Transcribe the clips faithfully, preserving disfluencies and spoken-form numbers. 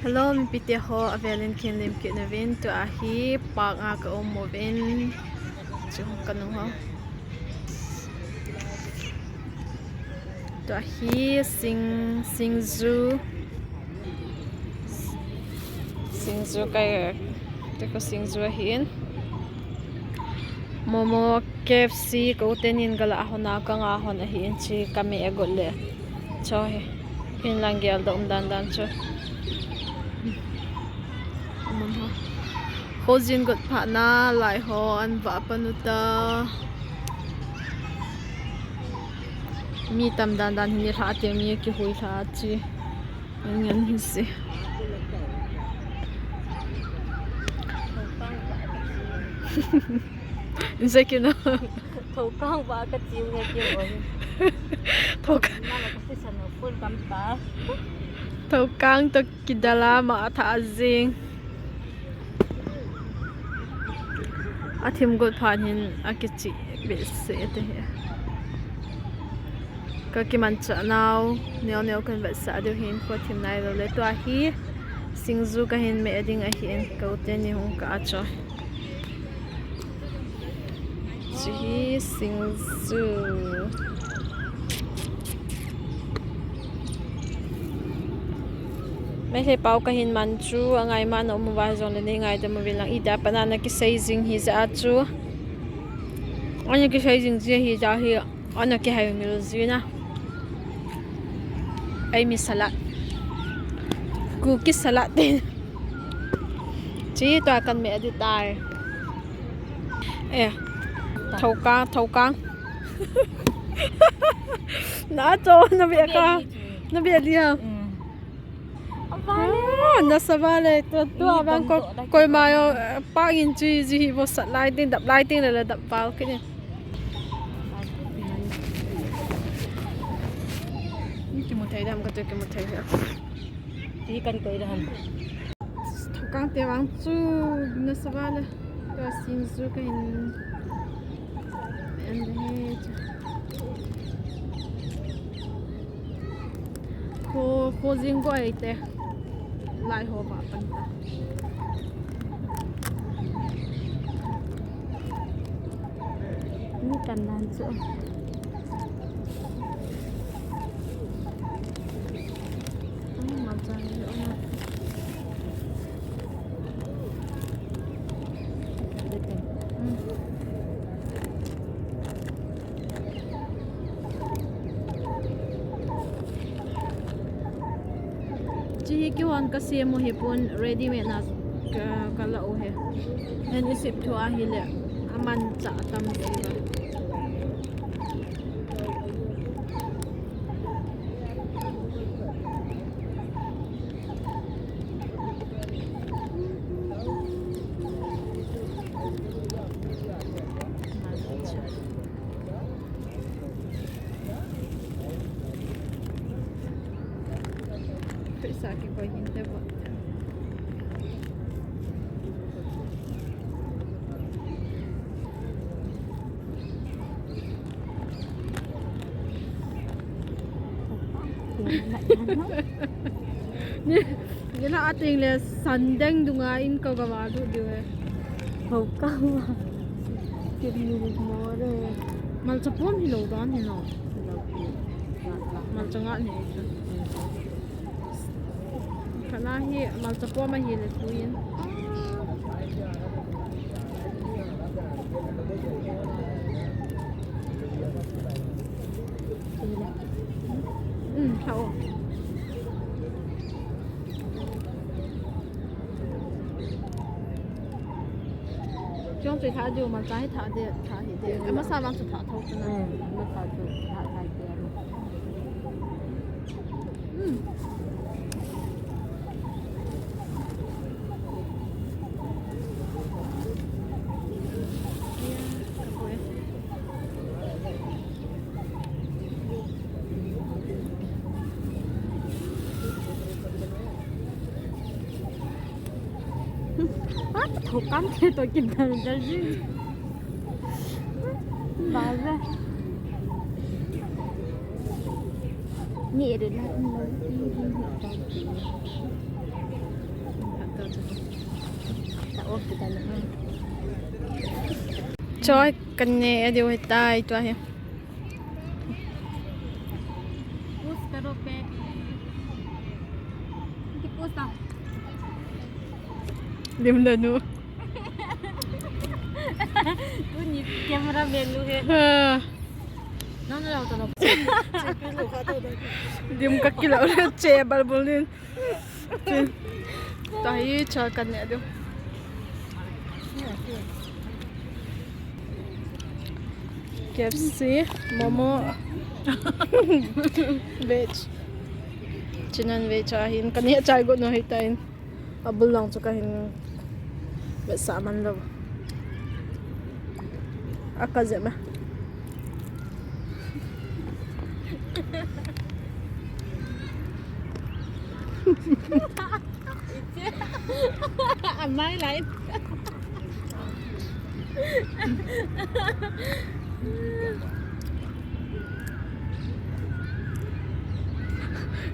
Hello, mipite ho, avelin khin lim kit nauvin, tua hi park a ka um uvin. Chu ka nung ho. Tua hi sing, singju. Singju kai, te ko singju ahin. Momo, K F C, ka u tenin gala hon a, ka nga hon ahin chi ka me a got le. Cho hi. Hin lang gel da um dan dan chu. Mun ho. Khojin got pha na lai ho an va panu ta. Mi tam dan dan hin ni lha te mi kihui lha chi. Ngan hi si. Inse kina. Thokang ba ka chiu nge ki bo. Thokang. Na la ka ti san no full kam ta. Thokang to kidala ma a tha jing. A thim got phan hin a kichi be se te hi. Ka kimanchah nau, neo neo kan vetsah diu hin, kho thim nai lou le. Tua hi, singju ka hin me ding ahin, ka u teni hung ka a cho. Chi hi, singju. Meitei pau ka hin man chu, a ngai ma na um uva jong le nei ngaidam uvin lang, i da pana na kisei jing hi ja chu. Ana kisei jing ji hi ja hi. Ana kihei mil ji na. Ei mi salad. Kuki salad te. Chi tua kan me di tai. Eh. Thokang, thokang. Na cho, na bia ka. Na bia dia. Ah, nasa vale, tu, tu abang ko, koima jong, eh, pangin chi ji hi vo sat lai ting, dap lai ting le, le dap pau kini. Ni kimu thei dam ka tu kimu thei. Ti kan koi dam. Thokang te vang chu nasa vale. Tua singju ka hin en de he chu. Kho, kho jing go ai te. Lai ho ba pan ta. Ni kan dan chu. Ang ma cha ni o na. Chi hi kihon ka sem u hi pon ready made na ka, ka la u hi. Nen i sip thu a hi le. Aman cha tam si ba. Paisa kikoi hinte bo. Ni, ni na ating le sandeng dunga in ka gama du diu he. Ho ka. Kiri mo re. Malcha pom hi lo dan hi no. Malcha nga ni. Kana hi malcha pom ahi le tuin. Um, thao. Chong chui tha diu, malcha hi tha de, tha hi de. Amasa vang chu tha tho chu na. Amasa chu tha tha de. Thokang te to kidal dal ji. Baza. Ni ere la ni la ni ni ta. Choi, kaneh diu hitai tua hi. Push karo baby. Push ta. Lim da nu. Tuni camera man nu he. Ha. Nang lau ta lo. Lim ka kilo che balbol nin. Tahi cha kaneh diu. K F C, momo, veg, chinan veg ahin, kaneh chai got nu hitan, abul lang chu kahin vetsah man lou. Aka jep e. Amai lai.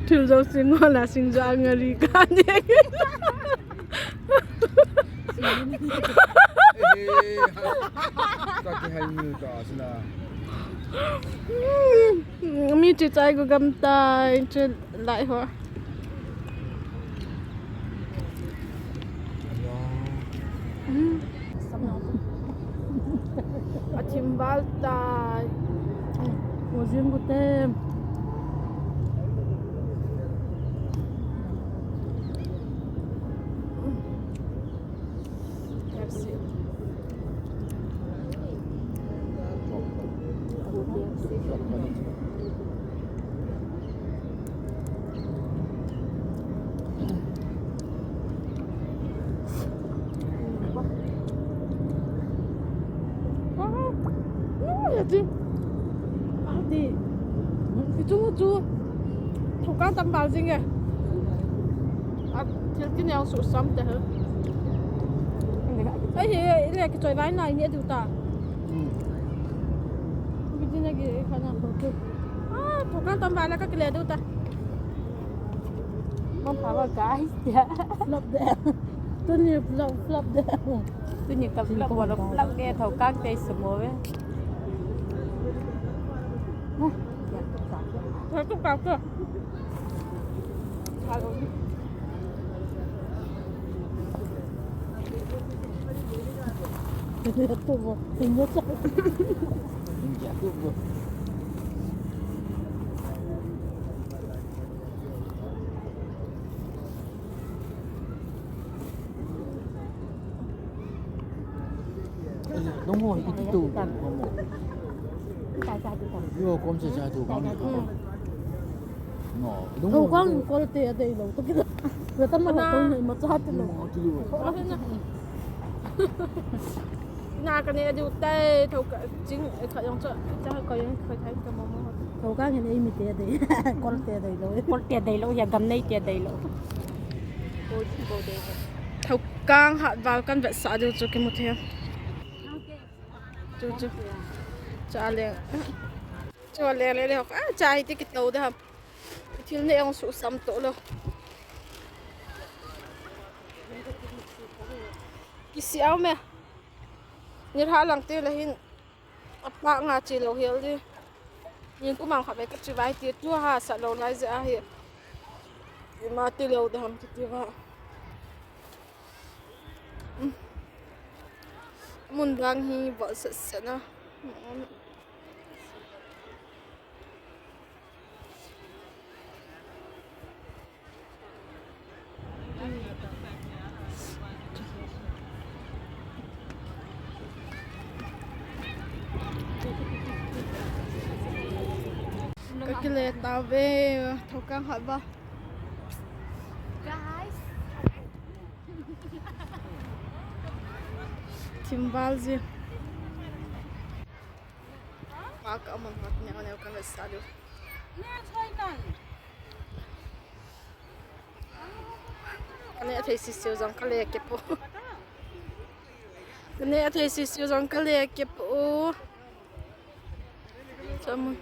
Thil jo sing ho la sing jo ngari ka ne. Mi chu chai gu gam tai, chu lai ho. A thim val tai. Ko jing gu te. Ati. Ati. Kichu chu. Thoukang tam val jing e. A thil kineo suhsam te he. Ai he, ile kichoi vai nai ni diu ta. Kiti na ki khana ko ke. Ah, thoukang tam val ka kile diu ta. Mon pa va guys. Flop de. Tuni flop, flop de. Tuni ka flop, wala flop de, thoukang te sumo ve. Thou tu pa tu. Hello. Tu bo, tu bo. Tu bo. Dong ho, iti tu. Yo, kom se sa tu, kom. No, dong ho. Thoukang kol te a dei lou, to kila. Kila tama ho, to nei ma cha te lou. No, ti lou. Ko la na. Na ka ne diu tai, thoukang, jing, ka yong cha, cha ka yong ka thai ka momo. Thoukang hin ei mi te dei. Kol te dei lou. Kol te dei lou, ya gam nei te dei lou. Thoukang hat val kan vetsah diu chu kimu thei. Chu, chu. Cha le. Chu le, le, le. Ah, cha hi ti kito de ham. Thil ne ong suhsam to lou. Kisiau me. Ni ha lang te le hin. Apa nga chi lou hial di. Nin kumang kha be ka chi vai ti tu ha sa lou lai je a hi. Ima ti lou de ham ti ti va. Mun dang hi bol set set na. Ka kile ta ve, thoukang hat ba. Guys. Thim val ji. Mak aman mak ne, ne ka vetsah diu. Ka ne thei sisiu jong ka le kei po. Ka ne thei sisiu jong ka le kei po. Chamu.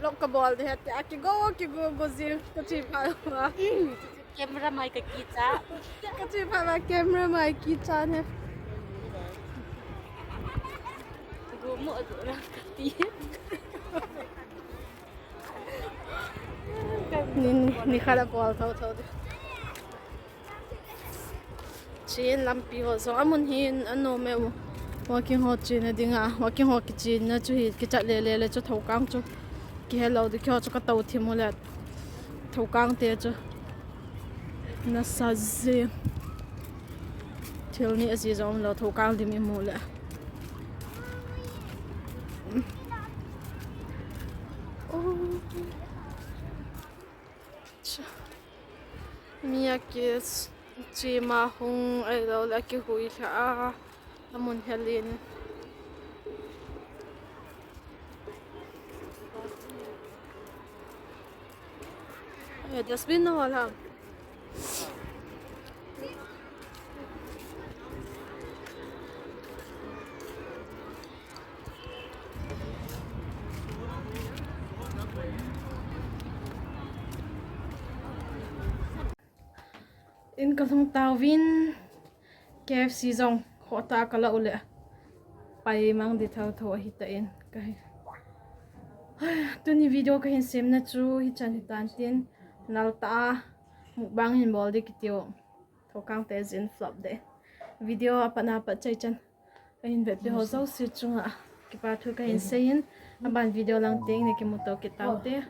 Vlog kabol ding ahi tia kigo kigo go jing. Kache phat uva, camera mai kakicha. Kache phat uva camera mai kicha ne. Go mo adu na kati. Ni, ni khat a bol tho tho ding. Chen lampi ho jong amun hin anom e. Walking ho chena dinga, walking ho kichena chu hi kichat lele le chu Thoukang chu kihelou ding, keiho chu katou thim u le Thoukang te chu nasa jing. Thil ni aji jong lou, Thoukang lim imu le. Oh. Cha. Mi akichema hung ahilou le akihuilha a, amun helin. Eh, dustbin na hol ham? In kalhung tauvin, K F C jong khohtah a kala u le pai mang ding thotho ahitan kahi. Tuni video kahin semna chu hichan hitan tin, nal tah a mukbang hin bol ding kitiu. Thoukang te jin flop de. Video apat na pat chai chan kahin vetpi ho jouse chunga kipa thu kahin seiyin, aban video lang teng na kimuto kit taute.